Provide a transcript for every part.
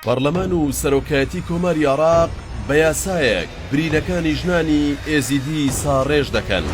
پەڕلەمان و سەرۆکایەتی کۆماری عێراق بە یاسایەک برینەکانی ژنانی ئێزیدی ساڕێژ دەکەن.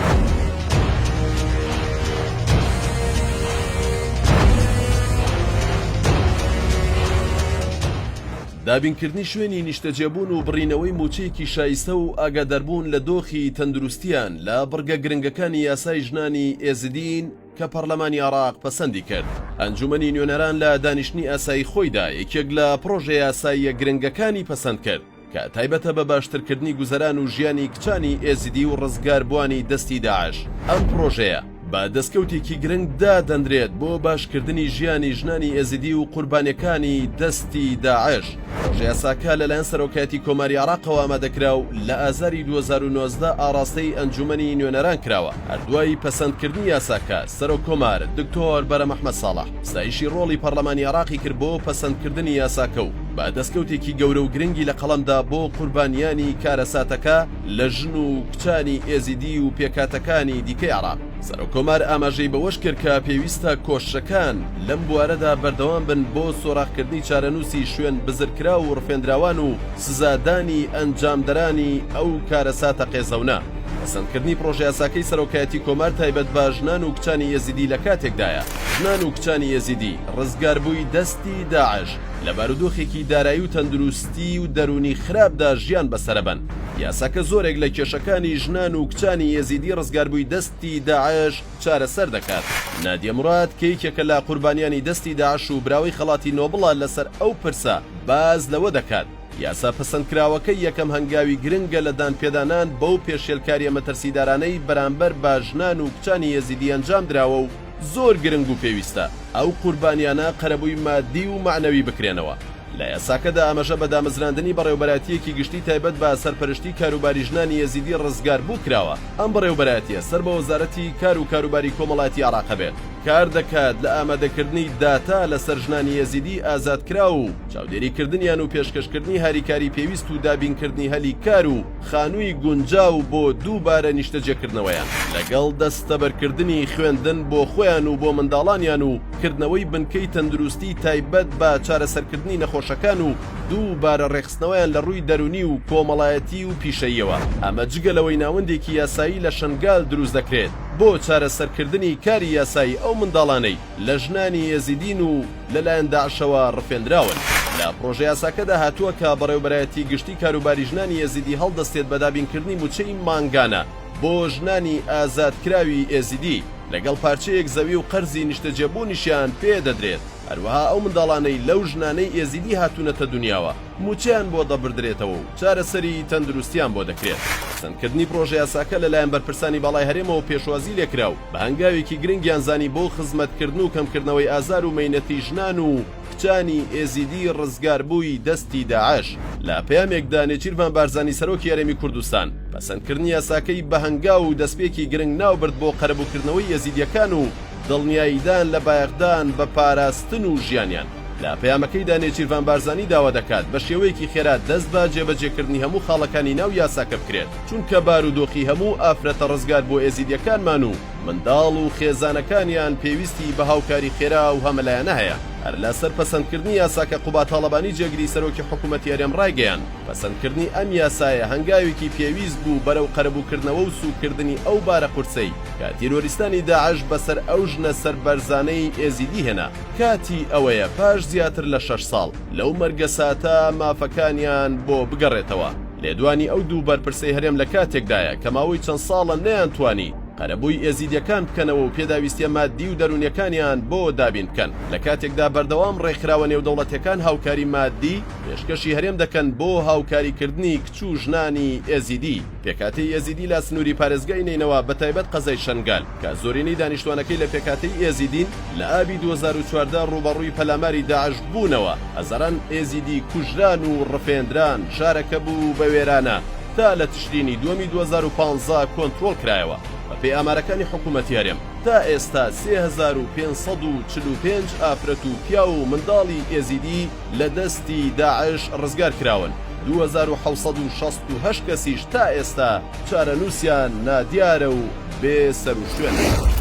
دابینکردنی شوێنی نیشتەجێبوون و بڕینەوەی مووچەیەکی شایستە و ئاگاداربوون لە دۆخی تەندروستییان لە بڕگە گرنگەکانی یاسای ژنانی ئێزیدین کە پەڕلەمانی عێراق پەسەندی کرد. ئەنجومەنی نوێنەران لە دانیشتنی ئاسایی خۆیدا یەکێک لە پڕۆژە یاساییە گرنگەکانی پەسەند کرد کە تایبەتە بە باشترکردنی گوزەران و ژیانی کچانی ئێزیدی و ڕزگاربووانی دەستی داعش. ئەم پڕۆژەیە بە دەستکەوتێکی گرنگ دادەنرێت بۆ باشکردنی ژیانی ژنانی ئێزیدی و قوربانیەکانی دەستی داعش. پڕۆژەیاساکە لەلایەن سەرۆکایەتی کۆماری عێراقەوە ئامادەکرا و لە ئازاری 2019 ئاڕاستەی ئەنجومەنی نوێنەران کراوە. هەر دوای پەسەندکردنی یاساکە، سەرۆککۆمار، دکتۆر بەرەم ئەحمەد ساڵح، ستایشی ڕۆڵی پەڕلەمانی عێراقی کرد بۆ پەسەندکردنی یاساکە و بە دەستکەوتێکی گەورە و گرنگی لە قەڵەمدا بۆ قوربانیانی کارەساتەکە لە ژن و کچانی ئێزیدی و پێکهاتەکانی دیکەی عێراق. سەرۆککۆمار ئاماژەی بەوەش کرد کە پێویستە کۆششەکان لەم بوارەدا بەردەوام بن بۆ سۆراخکردنی چارەنووسی شوێن بزرکراو و ڕفێندراوان و سزادانی ئەنجامدەرانی ئەو کارەساتە قێزەونە. پەسەندکردنی پڕۆژەیاساکەی سەرۆکایەتی کۆمار تایبەت بە ژنان و کچانی ئێزیدی لە کاتێکدایە، ژنان و کچانی ئێزیدی ڕزگاربووی دەستی داعش لە بارودۆخێکی دارایی و تەندروستی و دەروونی خراپدا ژیان بەسەرەبەن. یاساکە زۆرێک لە کێشەکانی ژنان و کچانی ئێزیدی ڕزگاربووی دەستی داعش چارەسەر دەکات. نادیە موراد کە یەکێکە لە قوربانیانی دەستی داعش و براوەی خەڵاتی نۆبڵە لەسەر ئەو پرسە باس لەوە دەکات، یاسا پەسەندکراوەکە یەکەم هەنگاوی گرنگە لە دانپێدانان بەو پێشێلکارییە مەترسیدارانەی بەرامبەر بە ژنان و کچانی ئێزیدی ئەنجامدراوە و زۆر گرنگ و پێویستە ئەو قوربانیانە قەرەبووی مادی و مەعنەوی بکرێنەوە. لە یاساکەدا ئاماژە بە دامەزراندنی بەڕێوەبەرایەتییەکی گشتی تایبەت بە سەرپەرشتی کاروباری ژنانی ئێزیدی ڕزگاربوو کراوە، ئەم بەڕێوەبەرایەتییە سەر بە وەزارەتی کار و کاروباری کۆمەڵایەتی عێراق بێت، کار دەکات لە ئامادەکردنی داتا لەسەر ژنانی ئێزیدی ئازادکراو و چاودێریکردنیان و پێشکەشکردنی هاریکاری پێویست و دابینکردنی هەلی کار و خانووی گونجاو بۆ دووبارە نیشتەجێکردنەوەیان، لەگەڵ دەستەبەرکردنی خوێندن بۆ خۆیان و بۆ منداڵانیان و کردنەوەی بنکەی تەندروستی تایبەت بە چارەسەرکردنی نەخۆشەکان و دووبارە ڕێکخستنەوەیان لە ڕووی دەروونی و کۆمەڵایەتی و پیشەییەوە، ئەمە جگە لەوەی ناوەندێکی یاسایی لە شەنگال دروست دەکرێت بۆ چارەسەرکردنی کاری یاسایی ئەو منداڵانەی لە ژنانی ئێزیدین و لەلایەن داعشەوە ڕفێندراون. لە پڕۆژەیاساکەدا هاتووە کە بەڕێوەبەرایەتی گشتی کاروباری ژنانی ئێزیدی هەڵدەستێت بە دابینکردنی مووچەی مانگانە بۆ ژنانی ئازادکراوی ئێزیدی لەگەڵ پارچەیەک زەوی و قەرزی نیشتەجێبوونیشیان پێ دەدرێت، هەروەها ئەو منداڵانەی لەو ژنانەی ئێزیدی هاتوونەتە دونیاوە مووچەیان بۆ دەبردرێتەوە و چارەسەری تەندروستیان بۆ دەکرێت. پەسەندکردنی پڕۆژەیاساکە لەلایەن بەرپرسانی باڵای هەرێمەوە پێشوازی لێکرا و بە هەنگاوێکی گرنگیان زانی بۆ خزمەتکردن و کەمکردنەوەی ئازار و مەینەتی ژنان و کچانی ئێزیدی ڕزگاربووی دەستی داعش. لە پەیامێکدا نێچیرڤان بارزانی سەرۆکی هەرێمی کوردستان، پەسەندکردنی یاساکەی بە هەنگاو و دەستپێکی گرنگ ناوبرد بۆ قەرەبووکردنەوەی ئێزیدییەکان و دڵنیاییدان لە بایەخدان بە پاراستن و ژیانیان. لە پەیامەکەیدا نێچیرڤان بارزانی داوا دەکات بە شێوەیەکی خێرا دەست بە جێبەجێکردنی هەموو خاڵەکانی ناو یاساکە بکرێت، چونکە بارودۆخی هەموو ئافرەتە ڕزگاربووە ئێزیدیەکانمان و منداڵ و خێزانەکانیان پێویستی بە هاوکاری خێرا و هەمەلایەنە هەیە. هەر لەسەر پەسەندکردنی یاساکە قوباد تاڵەبانی جێگری سەرۆکی حکومەتی هەرێم ڕایگەیاند، پەسەندکردنی ئەم یاسایە هەنگاوێکی پێویست بوو بەرەو قەرەبووکردنەوە و سووککردنی ئەو بارە قورسەی کە تیرۆریستانی داعش بەسەر ئەو ژنە سەربەرزانەی ئێزیدی هێنا. کاتی ئەوەیە پاش زیاتر لە شەش ساڵ لەو مەرگەساتە مافەکانیان بۆ بگەڕێتەوە. لێدوانی ئەو دوو بەرپرسەی هەرێم لە کاتێکدایە کە ماوەی چەند ساڵە نەیانتوانی قەرەبووی ئێزیدیەکان بکەنەوە و پێداویستیە مادی و دەروونیەکانیان بۆ دابین بکەن لە کاتێکدا بەردەوام ڕێکخراوە نێودەوڵەتیەکان هاوکاری مادی پێشکەشی هەرێم دەکەن بۆ هاوکاریکردنی کچ و ژنانی ئێزیدی. پێکهاتەی ئێزیدی لە سنووری پارێزگای نەینەوا بەتایبەت قەزای شەنگال کە زۆرینەی دانیشتوانەکەی لە پێکهاتەی ئێزیدین لە ئابی 2014 ڕووبەڕووی پەلاماری داعش بوونەوە، هەزاران ئێزیدی کوژران و ڕفێندران، شارەکە بوو بە وێرانە تا لە تشرینی دووەمی 2015 کۆنترۆڵ کرایەوە. بەپێی ئامارەکانی حکوومەتی هەرێم تا ئێستا 3545 ئافرەت و پیاو و منداڵی ئێزیدی لە دەستی داعش ڕزگار کراون، 2768 کەسیش تا ئێستا چارەنووسیان نادیارە و بێ سەروشوێنن.